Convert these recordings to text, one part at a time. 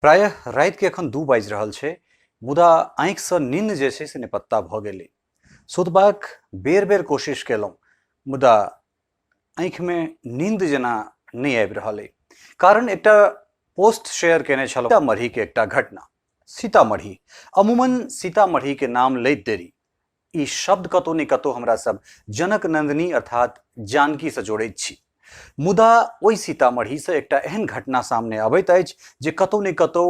प्रायः रातिके एखन 2 बाजि रहल छै, मुदा आँखिसँ निन्न जे छै से निपत्ता भऽ गेलै। सुतबाक बेर बेर कोशिश केलहुँ, मुदा आँखिमे नींद जेना नहि आबि रहल अइ। कारण एकटा पोस्ट शेयर केने छलहुँ सीतामढ़ीके एकटा घटना। सीतामढ़ी, अमूमन सीतामढ़ीके नाम लैत देरी ई शब्द कतौ ने कतौ हमरा सब जनक नंदिनी अर्थात जानकी से जोड़ैत छी, मुदा ओहि सीतामढ़ी से एकटा एहन घटना सामने अबैत अछि जे कतौ ने कतौ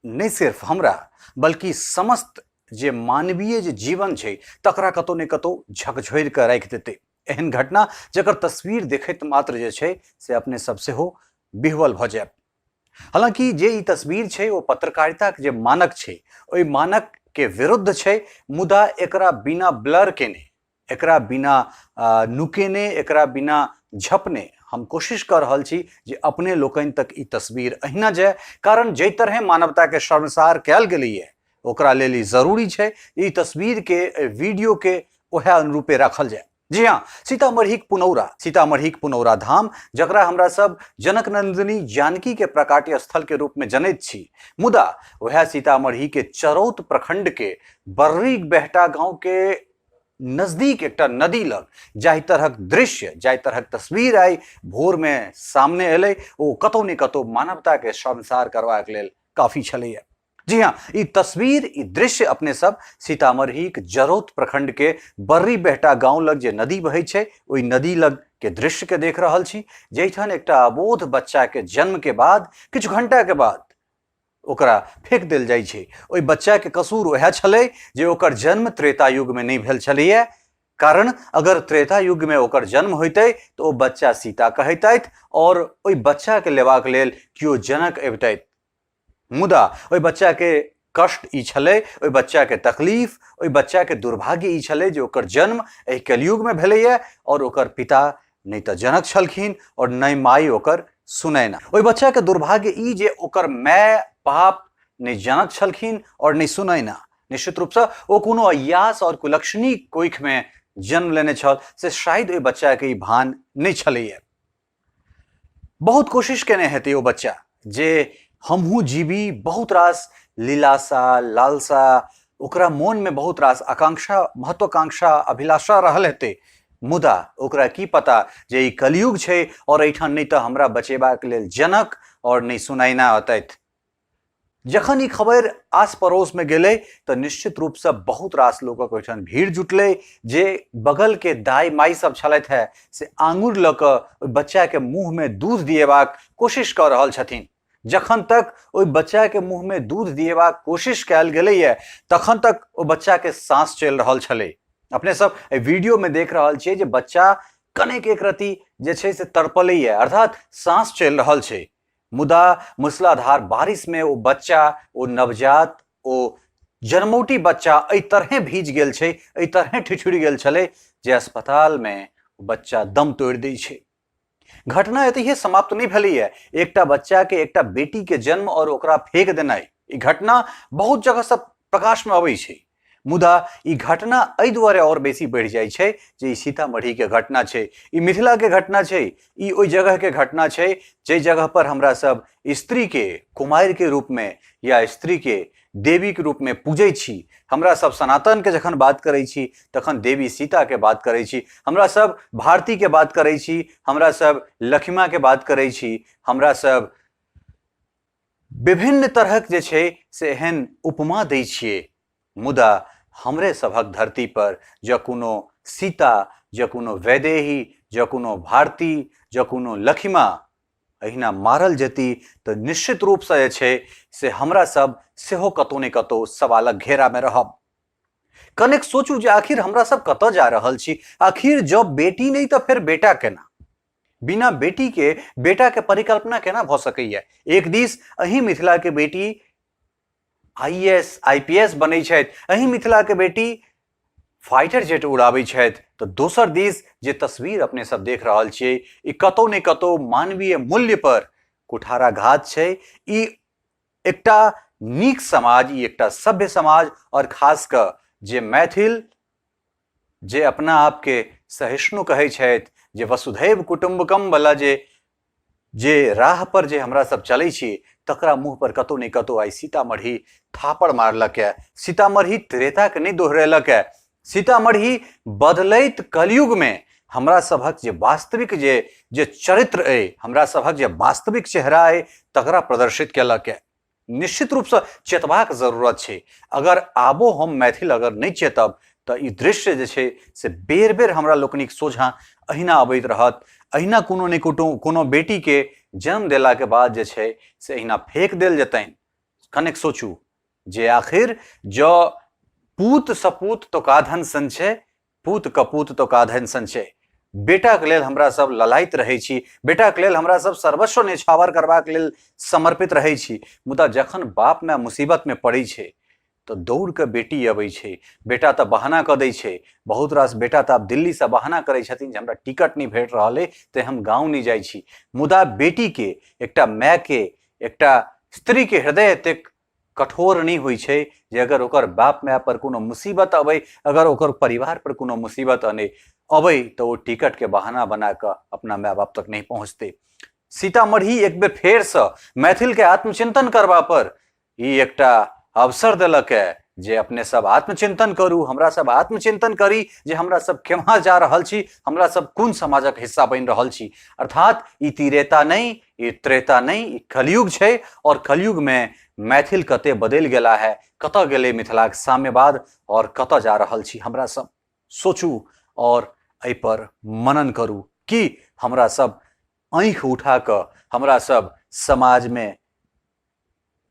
नहि सिर्फ हमरा बल्कि समस्त जे मानवीय जे जीवन छै तकरा कतौ ने कतौ झकझोरि कऽ राखि देतै। एहन घटना जकर तस्वीर देखैत मात्र जे छै से अपने सब सेहो विह्वल भऽ जायब। हालांकि जे ई तस्वीर छै ओ पत्रकारिताके जे मानक छै ओहि मानकके विरुद्ध छै, मुदा एकरा बिना ब्लर केने, एकरा बिना नुकेने, एकरा बिना झपने हम कोशिश कऽ रहल छी जे अपने लोकनि तक ई तस्वीर अहिना जाय। कारण जाहि तरहे मानवताके शर्मसार कयल गेलैए ओकरा लेल ई जरूरी छै ई तस्वीरके, एहि वीडियोके ओएह अनुरूपे राखल जाय। जी हाँ, सीतामढ़ीक पुनौरा, सीतामढ़ीक पुनौरा धाम, जकरा हमरा सब जनक नंदिनी जानकी के प्रकाट्य स्थल के रूप में जनैत छी, मुदा वएह सीतामढ़ी के चरौत प्रखंड के बर्री बेहटा गांव के नजदीक एकटा नदी लग जाहि तरहक दृश्य, जाहि तरहक तस्वीर आई भोर में सामने एलै, ओ कतौ ने कतौ मानवता के शर्मसार करबाक लेल काफी छलैया। जी हाँ, ई तस्वीर, ई दृश्य अपने सब सीतामढ़ीक जरौत प्रखंड के बर्री बेहटा गांव लग जे नदी बहै छै ओहि नदी लग के दृश्य के देख रहल छी, जाहिठाम एकटा अबोध बच्चा के जन्म के बाद किछु घंटा के बाद ओकरा फेंक देल जाइ छै। ओहि बच्चा के कसूर वएह छलै जे ओकर जन्म त्रेता युग में नहि भेल छलैया। कारण अगर त्रेता युग में ओकर जन्म होइतै तऽ ओ बच्चा सीता कहैतथि और ओहि बच्चा के लेबाक लेल केओ जनक अबितथि। मुदा ओहि बच्चाके कष्ट ई छलै, ओहि बच्चाके तकलीफ, ओहि बच्चाके दुर्भाग्य ई छलै जे ओकर जन्म एहि कलयुगमे भेलैए आओर ओकर पिता नहि तऽ जनक छलखिन आओर नहि माय ओकर सुनैना। ओहि बच्चाके दुर्भाग्य ई जे ओकर माय बाप नहि जनक छलखिन आओर नहि सुनैना। निश्चित रूपसँ ओ कोनो अय्यास आओर कुलक्षणी कोखिमे जन्म लेने छल, से शायद ओहि बच्चाके ई भान नहि छलैए। बहुत कोशिश केने हेतै ओ बच्चा जे हमहूँ जीबी, बहुत रास लीलासा लालसा ओकरा मोनमे, बहुत रास आकांक्षा, महत्वाकांक्षा, अभिलाषा रहल हेतै, मुदा ओकरा की पता जे ई कलयुग छै आओर एहिठाम नहि तऽ हमरा बचेबाक लेल जनक आओर नहि सुनैना अतथि। जखन ई खबर आस पड़ोस में गेलै तऽ निश्चित रूपसँ बहुत रास लोकक ओहिठाम भीड़ जुटलै। जे बगलके दाइ माइ सब छलथि हे से आङुर लऽ कऽ ओहि बच्चाके मुँहमे दूध दिएबाक कोशिश कऽ रहल छथिन। जखन तक ओहि बच्चाके मुँहमे दूध दिएबाक कोशिश कयल गेलैए तखन तक ओ बच्चाके साँस चलि रहल छलै। अपने सब एहि वीडियोमे देख रहल छियै जे बच्चा कनेक एक रति जे छै से तड़पलैए, अर्थात साँस चलि रहल छै, मुदा मूसलाधार बारिश में ओ बच्चा, ओ नवजात, ओ जन्मौटी बच्चा एहि तरहे भीज गेल छै, एहि तरहे ठिठुरि गेल छलै जे अस्पताल में ओ बच्चा दम तोड़ि दै छै। घटना एतहिए समाप्त नहि भेलैए। एकटा बच्चा के, एकटा बेटी के जन्म और ओकरा फेंक देनाइ, ई घटना बहुत जगह से प्रकाश में अबै छै, मुदा ई घटना एहि दुआरे आओर बेसी बढ़ि जाइ छै जे ई सीतामढ़ीके घटना छै, ई मिथिलाके घटना छै, ई ओहि जगहके घटना छै जाहि जगह पर हमरा सब स्त्रीके कुमारिके रूपमे या स्त्रीके देवीके रूपमे पूजै छी। हमरा सब सनातनके जखन बात करै छी तखन देवी सीताके बात करै छी, हमरा सब भारतीके बात करै छी, हमरा सब लखिमाके बात करै छी, हमरा सब विभिन्न तरहक जे छै से एहन उपमा दै छियै, मुदा हमरे सभक धरती पर जँ कोनो सीता, जँ कोनो वैदेही, जँ कोनो भारती, जँ कोनो लखिमा एहिना मारल जेती तऽ निश्चित रूपसँ जे छै से हमरा सब सेहो कतौ ने कतौ सवालक घेरामे रहब। कनेक सोचू जे आखिर हमरा सब कतऽ जा रहल छी। आखिर जँ बेटी नहि तऽ फेर बेटा केना? बिना बेटी के बेटा के परिकल्पना केना भऽ सकैया? एक दिस अही मिथिला के बेटी आईएएस आईपीएस बनै छथि, अही मिथिला के बेटी फाइटर जेट उड़ाबै छथि, तऽ दोसर दिस जे तस्वीर अपने सब देख रहल छियै ई कतौ ने कतौ मानवीय मूल्य पर कुठाराघात छै। ई एकटा नीक समाज, ई एकटा सभ्य समाज और खास कऽ जे मैथिल जे अपना आपके सहिष्णु कहै छथि, जे वसुधैव कुटुम्बकम वाला जे जे राह पर जे हमरा सब चलै छी तकरा मुँह पर कतौ नहि कतौ आइ सीतामढ़ी थापड़ मारलक है। सीतामढ़ी त्रेताके नहि दोहरेलक है। सीतामढ़ी बदलैत कलयुगमे हमरा सभक जे वास्तविक जे जे चरित्र अइ, हमरा सभक जे वास्तविक चेहरा अइ, तकरा प्रदर्शित केलक है। निश्चित रूपसँ चेतबाक जरूरत छै। अगर आबो हम मैथिल अगर नहि चेतब तऽ ई दृश्य जे छै से बेर बेर हमरा लोकनिक सोझाँ अहिना अबैत रहत। अहिना कोनो ने कोनो कोनो बेटीके जन्म देलाके बाद जे छै से अहिना फेक देल जेतनि। कनेक सोचू जे आखिर जँ पूत सपूत तो काधन सन छै, पूत कपूत तो काधन सन छै। बेटाके लेल हमरा सब ललायत रहै छी, बेटाके लेल हमरा सब सर्वस्व न्यौछावर करबाक लेल समर्पित रहै छी, मुदा जखन बाप माय मुसीबतमे पड़ै छै तऽ दौड़ कऽ बेटी अबै छै। बेटा तऽ बहाना कऽ दै छै। बहुत रास बेटा तऽ आब दिल्लीसँ बहाना करै छथिन जे हमरा टिकट नहि भेट रहल अइ तेँ हम गाँव नहि जाइ छी, मुदा बेटीके, एकटा मायके, एकटा स्त्रीके हृदय एतेक कठोर नहि होइ छै जे अगर ओकर बाप माय पर कोनो मुसीबत अबै, अगर ओकर परिवार पर कोनो मुसीबत अबै तऽ ओ टिकटके बहाना बना कऽ अपना माय बाप तक नहि पहुँचतै। सीतामढ़ी एक बेर फेरसँ मैथिलके आत्मचिंतन करबा पर ई एकटा अवसर देलक है जे अपने सब आत्मचिंतन करू, हमरा सब आत्मचिंतन करी जे हमरा सब केम्हर जा रहल छी, हमरा सब कोन समाजक हिस्सा बनि रहल छी। अर्थात ई तिरेता नहि, ई त्रेता नहि, ई कलयुग छै और कलयुग में मैथिल कते बदलि गेला है, कतऽ गेलै मिथिलाक साम्यवाद और कतऽ जा रहल छी हमरा सब। सोचू और एहि पर मनन करू कि हमरा सब आँखि उठा कऽ, हमरा सब समाज में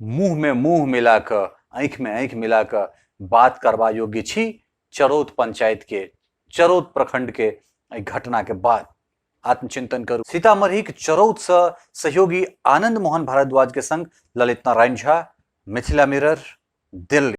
मुँह में मुँह मिला कऽ, आँखि में आँखि मिला कऽ बात करबा योग्य छी। चरौत पंचायत के, चरौत प्रखंड के एहि घटना के बाद आत्मचिंतन करू। सीतामढ़ी के चरौत से सहयोगी आनंद मोहन भारद्वाज के संग ललित नारायण झा, मिथिला मिरर, दिल्ली।